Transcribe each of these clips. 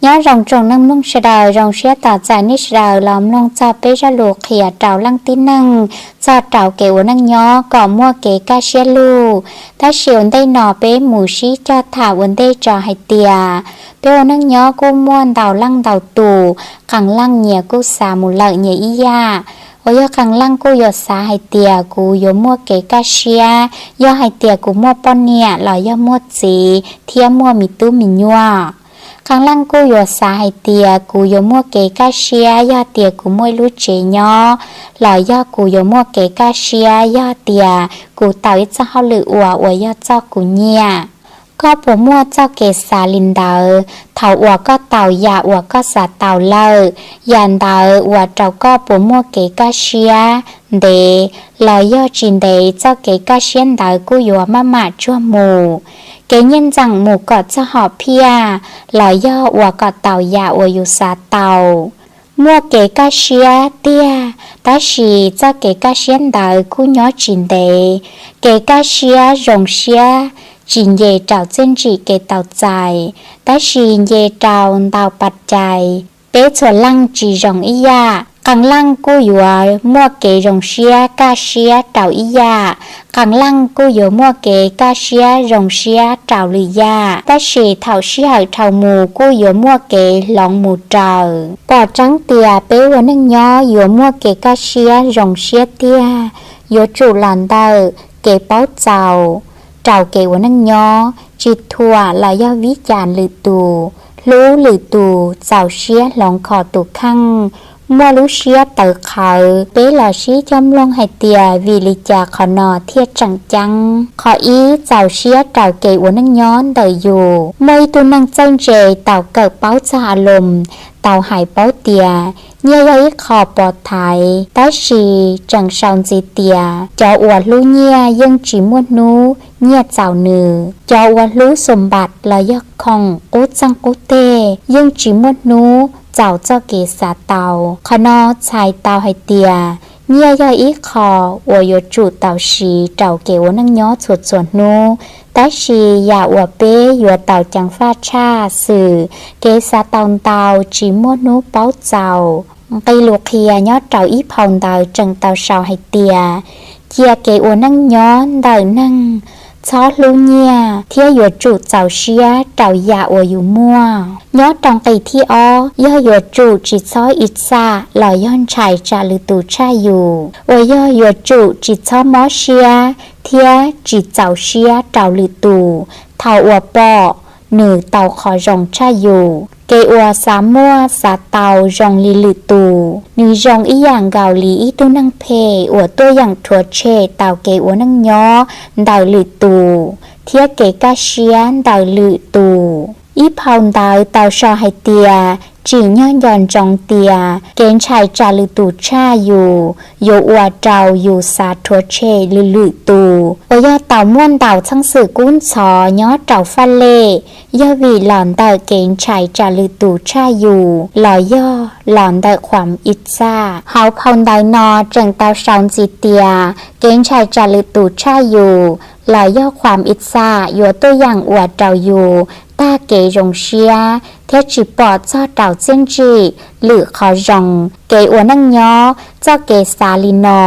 Nyob zoo tsoom neeg mloog sawv daws, zoo siab tos txais nej sawv daws los mloog txog peb zaj lus qhia rau leej tib neeg txog rau kev ua neej nyob kom muaj kev kaj siab lug. Tab sis ua ntej no peb mus sib cog tham ua ntej tso hais tias peb ua neej nyob kuj muaj ntau leej ntau tus, qee leej nyias kuj xav mus lawm nyias ib yam. Uas yog qee leej kuj yuav xav hais tias kuv yuav muaj kev kaj siab yog hais tias kuv muaj poj niam los yog muaj txiv thiab muaj me tub me nyuam. Qee leej kuj yuav xav hais tias kuv yuav muaj kev kaj siab yog tias kuv muaj ib lub tsev nyob, los yog kuv yuav muaj kev kaj siab yog tias kuv tau ib txoj hauj lwm ua uas yog txoj kuv nyiam. Koj puas muaj txoj kev xav li ntawd? Thaum uas koj tau yam uas koj xav tau lawm, yam ntawd ua rau koj puas muaj kev kaj siab? Ntev los yog tsis ntev, txoj kev kaj siab ntawd kuj yuav maj mam tsuag mus. Kev nyiaj ntxeem mus kom txog hom phiaj los yog ua kom tau yam uas yus xav tau. Muaj kev kaj siab tiag, tab sis txoj kev kaj siab ntawd kuj nyob tsis ntev. Kev kaj siab zoo siab tsis nce rau txiaj ntsim kev tau txais, tab sis nce rau ntau pas cai. Peb txhua leej tsis zoo ib yam, qee leej kuj yuav muaj kev zoo siab kaj siab rau ib yam, qee leej kuj yuav muaj kev kaj siab zoo siab rau lwm yam, tab sis thaum sij hawm dhau mus kuj yuav muaj kev hloov mus raws. Pom tseeb tias peb ua neej nyob yuav muaj kev kaj siab zoo siab tiag, yuav tsum los ntawm kev paub txaus rau kev ua neej nyob, tsis thuam los yog vib cas lwm tus, hlub lwm tus, txaus siab hloov kho tus kheej, muaj lub siab tawv qhawv. Peb los sib cog mloog hais tias vim li cas qhov no thiaj tseem ceeb. Qhov ib, txaus siab rau kev ua neej nyob ntawm yus. Muaj ib tug neeg txawj ntse tau kawm paub txog a loos, tau hais paub tias nyiaj yog ib qho pov thaiv, tab sis tseem sau ntxiv tias cov uas hlub nyiaj yeej tsis muaj hnub nyiaj txaus nws. Cov uas hlub xu npas los yog khoom qub txeeg qub teg yeej tsis muaj hnub txaus txoj kev xav tau. Qhov no txhais tau hais tias nyiaj yog ib qho uas yuav tsum tau siv rau kev ua neej nyob txhua txhua hnub, tab sis yam uas peb yuav tau ceev faj tshaj xwm kev xav tau ntau tsis muaj hnub paub txaus. Nqe lus qhia nyob rau ib phau ntawv tseem tau sau hais tias cia kev ua neej nyob ntawm neeg, txhob hlub nyiaj thiab yuav tsum txaus siab rau yam uas yus muaj. Nyob rau nqe thib ob, yog yuav tsum tsis txhob ib txaj los yog ntshai tsam lwm tus tshaj yus, uas yog yuav tsum tsis txhob mob siab thiab tsis txaus siab rau lwm tus thaum uas pom nws tau qhov zoo tshaj yus. Kev uas xav muaj xav tau zoo li lwm tus, nws zoo ib yam nkaus li ib tug neeg phem uas tuaj yeem rhuav tshem tau kev ua neej nyob ntawm lwm tus thiab kev kaj siab ntawm lwm tus. Ib phau ntawv tau sau hais tias tsim nyog nco ntsoov tias kev ntshai tsam lwm tus tshaj yus yuav ua rau yus xav rhuav tshem lwm lwm tus. Uas yog tau muaj ntau txheej xwm kub ntxhov nyob rau faj lej, yog vim los ntawm kev ntshai tsam lwm tus tshaj yus los yog los ntawm qhuam ib txaj. Hauv phau ntawv no tseem tau sau ntxiv tias kev ntshai tsam lwm tus tshaj yus los yog qhuam ib txaj yuav tuaj yeem ua rau yus tag kev zoo siab thiab tsis pom txog rau txiaj ntsim lwm qhov zoo. Kev ua neej nyob txoj kev xav li no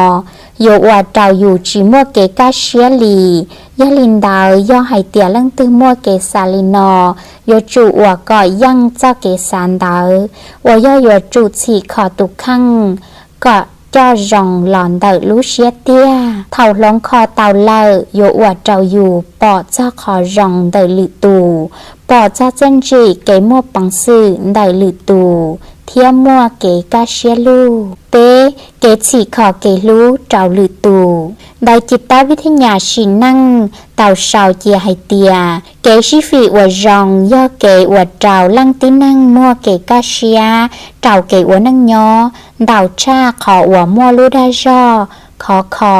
yuav ua rau yus tsis muaj kev kaj siab li. Yog li ntawd, yog hais tias leej twg muaj kev xav li no, yuav tsum ua kom yeej txoj kev xav ntawd, uas yog yuav tsum txhim kho tus kheej kom coj zoo los ntawm lub siab tiag. Thaum hloov kho tau lawm, yuav ua rau yus pom txog qhov zoo ntawm lwm tus, pom txog txiaj ntsim kev muaj peev xwm ntawm lwm tus, thiab muaj kev kaj siab lug. Peb, kev txhim kho kev hlub rau lwm tus. Ntawv cim tau vib thab nyas sim neej tau sau cia hais tias kev sib fim uas zoo yog kev ua rau leej tib neeg muaj kev kaj siab rau kev ua neej nyob ntau tshaj qhov uas muaj lub dag zog khov kho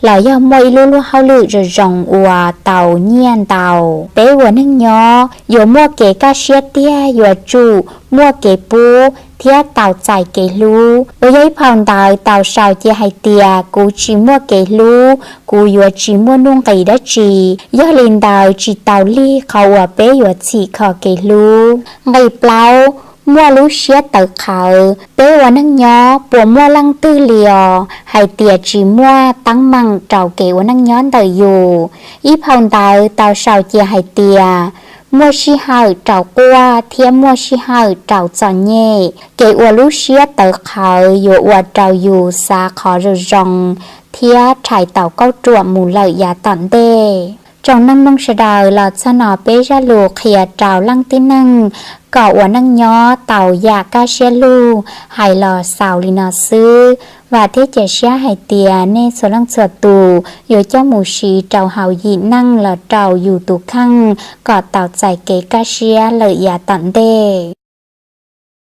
los yog muaj ib lub luag hauj lwm zoo zoo ua tau nyiaj ntau. Peb ua neej nyob yuav muaj kev kaj siab tiag yuav tsum muaj kev pub thiab tau txais kev hlub. Uas yog ib phau ntawv tau sau cia hais tias kuv tsis muaj kev hlub, kuv yuav tsis muaj nuj nqis dab tsi. Yog li ntawd tsis tau lig qhov uas peb yuav txhim kho kev hlub. Nqe plaub, muaj lub siab tawv qhawv. Peb ua neej nyob puas muaj leej twg li os hais tias tsis muaj teeb meem rau kev ua neej nyob ntawm yus? Ib phau ntawv tau sau cia hais tias muaj sij hawm rau quaj thiab muaj sij hawm rau txom nyem. Kev ua lub siab tawv qhawv yuav ua rau yus xav qhov zoo zoo thiab rhais tau kauj ruam mus lawm yav tom ntej. Tsoom neej mloog sawv daws, los txog no peb zaj lus qhia rau leej tib neeg kom ua neej nyob tau yam kaj siab lug hais los xaus li no xwb. Vam thiab cia siab hais tias nej txhua leej txhua tus yuav coj mus siv rau hauv yim neej los rau yus tus kheej kom tau txais kev kaj siab lawm yav tom ntej.